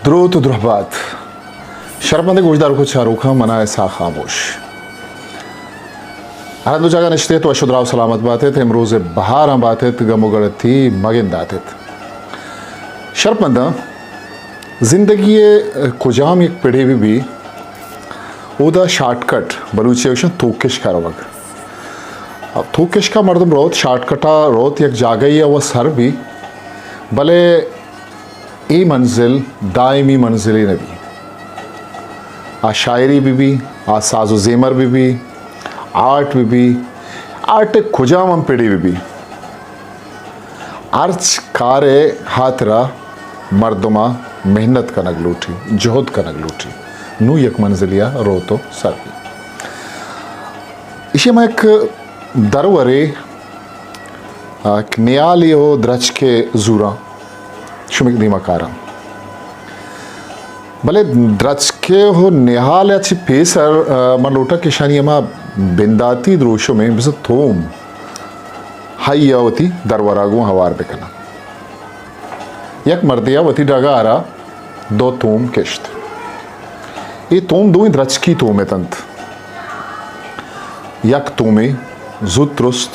دروت و درہبات۔ شرپمندیں گوشداروک و چاروکاں، من آں اسحاق خاموش۔ ہر ہند و جاگہ نشتیت و وش و دراہ و سلامت باتیت، امروز بہاراں باتیت، گم و گڑتی مگنداتیت۔ شرپمنداں، زندگی ء کجام یک پڑے بہ بی، اودا شارٹ کٹ، بلوچی ء گوشن توکشکا روگ۔ توکشکا مردم روت، شارٹ کٹا روت، یک جاگہی ء و سر بی، بلے اے منزل دائمی منزلے نہ بی۔ آ شاعری بہ بی، آ ساز و زیمر بہ بی، آرٹ بہ بی، آرٹ کجام ہم پڑے بہ بی، ہرچ کارے ہاترا مردما محنت کنگ لوٹی، جہد کنگ لوٹی، نو یک منزلیا روت و سر بی۔ ایشی ما یک درورے، آ، یک نیالی و درچکے زوراں شمے دیما کاراں۔ بلے درچکے و نیال ء چہ پیسر، آ، من لوٹاں کہ شانی ہما بنداتی دروشم ء بزاں توم ہائی ء وتی درورا گوں ہوار بکناں۔ یک مردے ء وتی ڈگارا دو توم کشت۔ اے توم دوئیں درچکی توم اتنت۔ یک تومے زوت رست،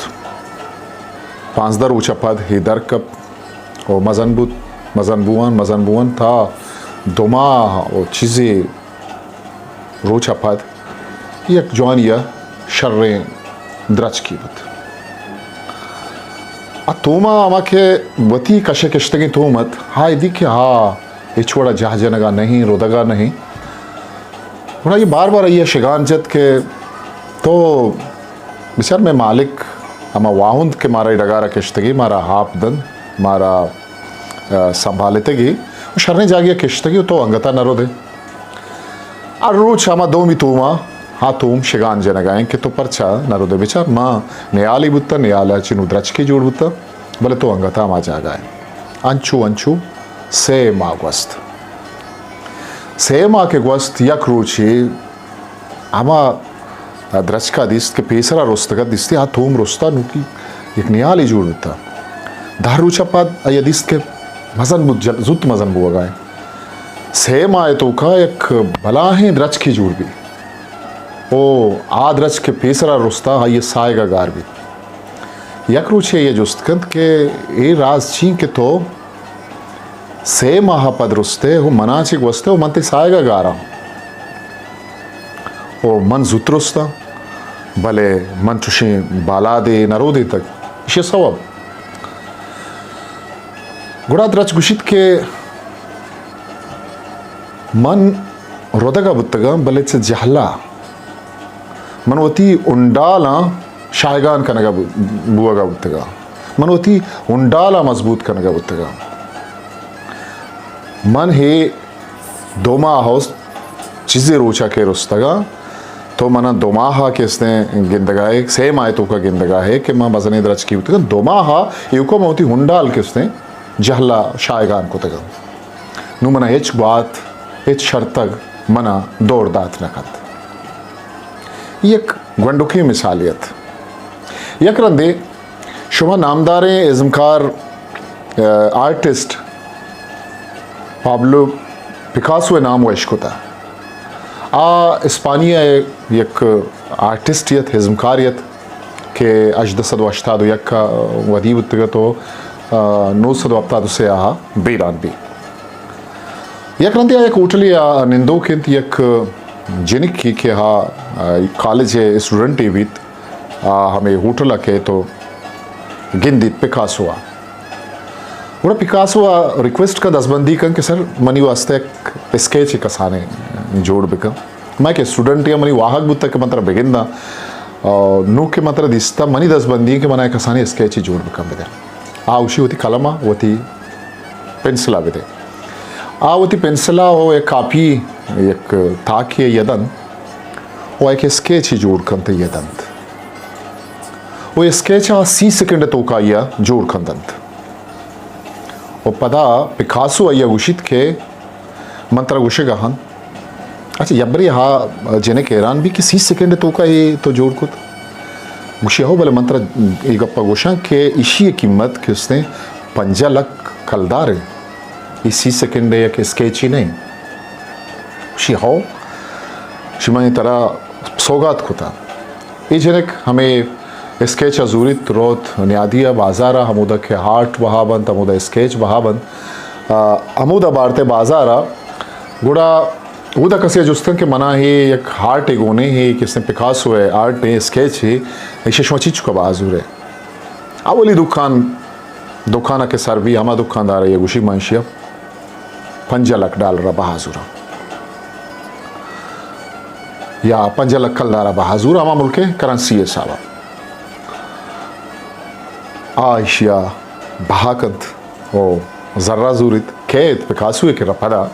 پانزدہ روچ ء پد اے در کپت۔ و مزن بوت، مزن بوان، مزن بوان تا دو ماہ و چیزے روچ ء پد یک جوانی ء شریں درچکی بوت۔ آ توما ہما کہ وتی کش ء کشتگیں توم ات، ہا ادی کہ ہا ہچ وڑا جہ جنگا نہیں، ردگا نہیں۔ گڑا یہ بار بار آئی ء شگان جت کہ تو بچار مئے مالک ہما واہند کہ مارا اے ڈگار ء کشتگی، مارا آپ دنت، مارا، آ، سنبھالتگی و شریں جاگہے ء کشتگی و تو انگتا نہ ردے۔ ہر روچ ہما دومی توما ہا توم شگان جنگا انت کہ تو پرچا نہ ردے۔ بچار ما نیالی بوتاں، نیال ء چہ نوں درچکے جوڑ بوتاں، بلے تو انگتا ہما جاگہ ئے۔ انچو انچو سئے ماہ گوست۔ سئے ماہ کہ گوست، یک روچے ہما درچکا دیست کہ پیسرا رستگ ات، دیستی آ توم رستا، نوکی یک نیالے جوڑ بوتا۔ دہ روچا پد آیا دیست کہ مزن بوت، جل-، زوت مزن بوگا ایں۔ سئے ماہ توکا یک بلاہیں درچکے جوڑ بی۔ او آ درچک کہ پیسرا رستا، آئی سایگا گار بی۔ یک روچے آئی جست کنت کہ اے راز چین کہ تو سئے ماہ ء پد رستئے و منا چہ گوستئے و من تئی ساہگ ء گاراں و من زوت رستاں، بلے من چوشیں بالادے نہ رودینتگ۔ ایشی ء سوب؟ گڑا درچک گوشیت کہ من ردگ ء بوتگاں، بلے چہ جہل ء من وتی ہنڈالاں شاہگان کنگ ء بو-، بوگ ء بوتگاں۔ من وتی ہنڈالاں مضبوط کنگ ء بوتگاں۔ من ہے دو ماہ ء چیزے روچ ء کہ رستگاں، تو من ء دو ماہ ء کہ استیں گندگ ء ئے، سئے ماہ ء توک ء گندگ ء ئے کہ من مزنیں درچکے بوتگاں۔ دو ماہ ء ایوک ء من وتی ہنڈال کہ استیں جہل ء شاہگان کتگاں۔ نوں من ء ہچ گوات، ہچ شرتگ من ء دور دات نہ کنت۔ یک گونڈکیں مثالے ات۔ یک رندے شما نامداریں ازمکار، آ، آرٹسٹ پابلو پکاسو ء نام وش کتا۔ آ اسپانیا ء یک آرٹسٹ یت، ازمکار یت۔ کہ ہژدہ سد و ہشتاد و یک ء ودی بوتگ ات و، آ، نو سد و ہپتاد و سے ء بیران بی۔ یک رندے آ یک ہوٹلے ء نندوک انت، یک جنکے کہ آ، آ، کالج ء اسٹوڈنٹے بیت، آ ہمے ہوٹل ء کئیت و گندیت پکاسو ء۔ گڑا پکاسو ء ریکویسٹ کن، دزبندی کن کہ سر منی واستہ یک اسکیچے کسانیں جوڑ بکن۔ من یک اسٹوڈنٹے آں، منی واہگ بوتگ کہ من ترا بگنداں۔ آ، نوں کہ من ترا دیستہ، منی دزبندی انت کہ من ء کسانیں اسکیچے جوڑ بکن بدے۔ آ اوشی وتی قلم ء وتی پنسل ء بدے۔ آ وتی پنسل ء و یک کاپی، یک تاکے ء دنت و یک اسکیچے جوڑ کنت ء دنت۔ و اسکیچ ء سی سیکنڈ ء توکا آئی ء جوڑ کن دنت۔ و پدا پکاسو آئی ء گوشیت کہ من ترا گوشگ ء آں۔ اچھا، یبرے ہا جنک حیران بی کہ سی سیکنڈ ء توکا اے تو جوڑ کت؟ گوشی ہو، بلے من ترا اے گپ ء گوشاں کہ ایشی ء قیمت کہ استیں پنجاہ لکھ کلدار انت۔ اے سی سیکنڈ ءِ یک اسکیچے نہ اِنت؟ گوشی، ہو، گوشی، من ترا سوگات کتا۔ اے جنک ہمے اسکیچ ءَ زوریت، روت نیادی ءَ بازار ءَ، ہمودا کہ آرٹ بہا بنت، ہمودا اسکیچ بہا بنت، آ، ہمودا بارت ءَ بازار ءَ۔ گڑا اودا کسے ءَ جست کنت کہ منا اے یک آرٹے گون اِنت، اے کسے پکاسو ءِ آرٹ اِنت، اسکیچ اِنت، ایشی ءَ شما چنچکا بہا زور ئے؟ اولی دکان، دکان ءَ کہ سر بی، ہما دکاندار ءَ گوشی، من ایشی ءَ پنجاہ لکھ ڈالر ءَ بہا زوراں، یا پنجاہ لکھ کلدار ءَ بہا زوراں، ہما ملک ءِ کرنسی ءِ حساب ءَ۔ آ ایشی ءَ بہا کنت ءُ زر ءَ زوریت، کئیت پکاسو ءِ کرا پدا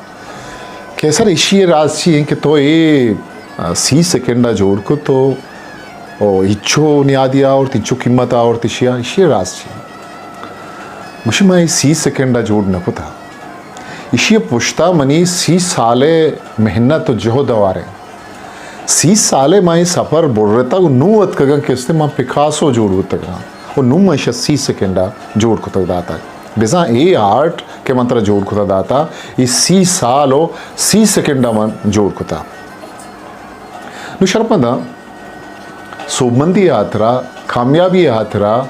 کہ سر، ایشی ءِ راز چی اِنت کہ تو اے، آ، سی سیکنڈ ءَ جوڑ کت ءُ، ءُ ہچو نیادی آورت، ہچو قیمت آورت ایشی ءَ، ایشی ءِ راز چی اِنت؟ گوشی، من اے سی سیکنڈ ءَ جوڑ نہ کتا۔ ایشی ءِ پشتا منی سی سال ءِ محنت ءُ جہد ہوار اِنت۔ سی سال ءَ من اے سفر برتگ ءُ نوں اتکگاں کہ استیں من پکاسو جوڑ بوتگاں ءُ نوں من ایشی ءَ سی سیکنڈ ءَ جوڑ کتگ داتگ۔ بزاں اے آرٹ کہ من ترا جوڑ کتگ داتا، اے سی سال ءُ سی سیکنڈ ءَ من جوڑ کتا۔ نوں شرپمنداں، سوبمندی ءِ ہاترا، کامیابی ءِ ہاترا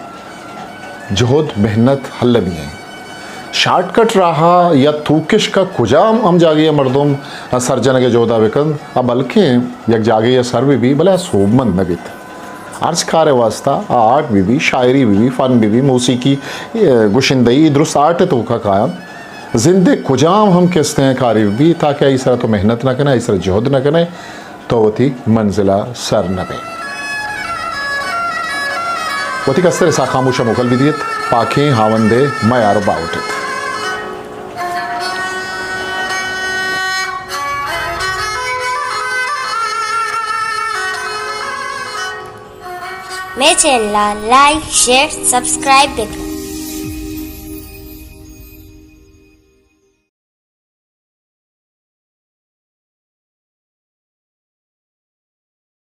جہد، محنت المی اِنت۔ شارٹ کٹ راہ ءَ یا توکشک ءَ کجام ہم جاگہے ءَ مردم سر جنگ ءِ جہد ءَ بہ کنت، آ بلکیں یک جاگہے ءَ سر بہ بی، بلے آ سوبمند نہ بیت۔ ہرچ کار ءِ واستہ، آ آرٹ بہ بی، شاعری بہ بی، فن بہ بی، موسیقی، اے، گشندہی، درست آرٹ ءِ توکا کاینت۔ زند ءِ کجام ہم کستیں کارے بہ بی، تاکہ آئی سرا تو محنت نہ کنئے، آئی سرا جہد نہ کنئے، تو وتی منزل ءَ سر نہ بئے۔ وتی کستر اسحاق خاموش ءَ موکل بہ دیت، پاکیں ہاوند ءِ میار ءُ باہوٹ ات۔ مئے چینل ءَ لائک، شیئر، سبسکرائب بہ کن۔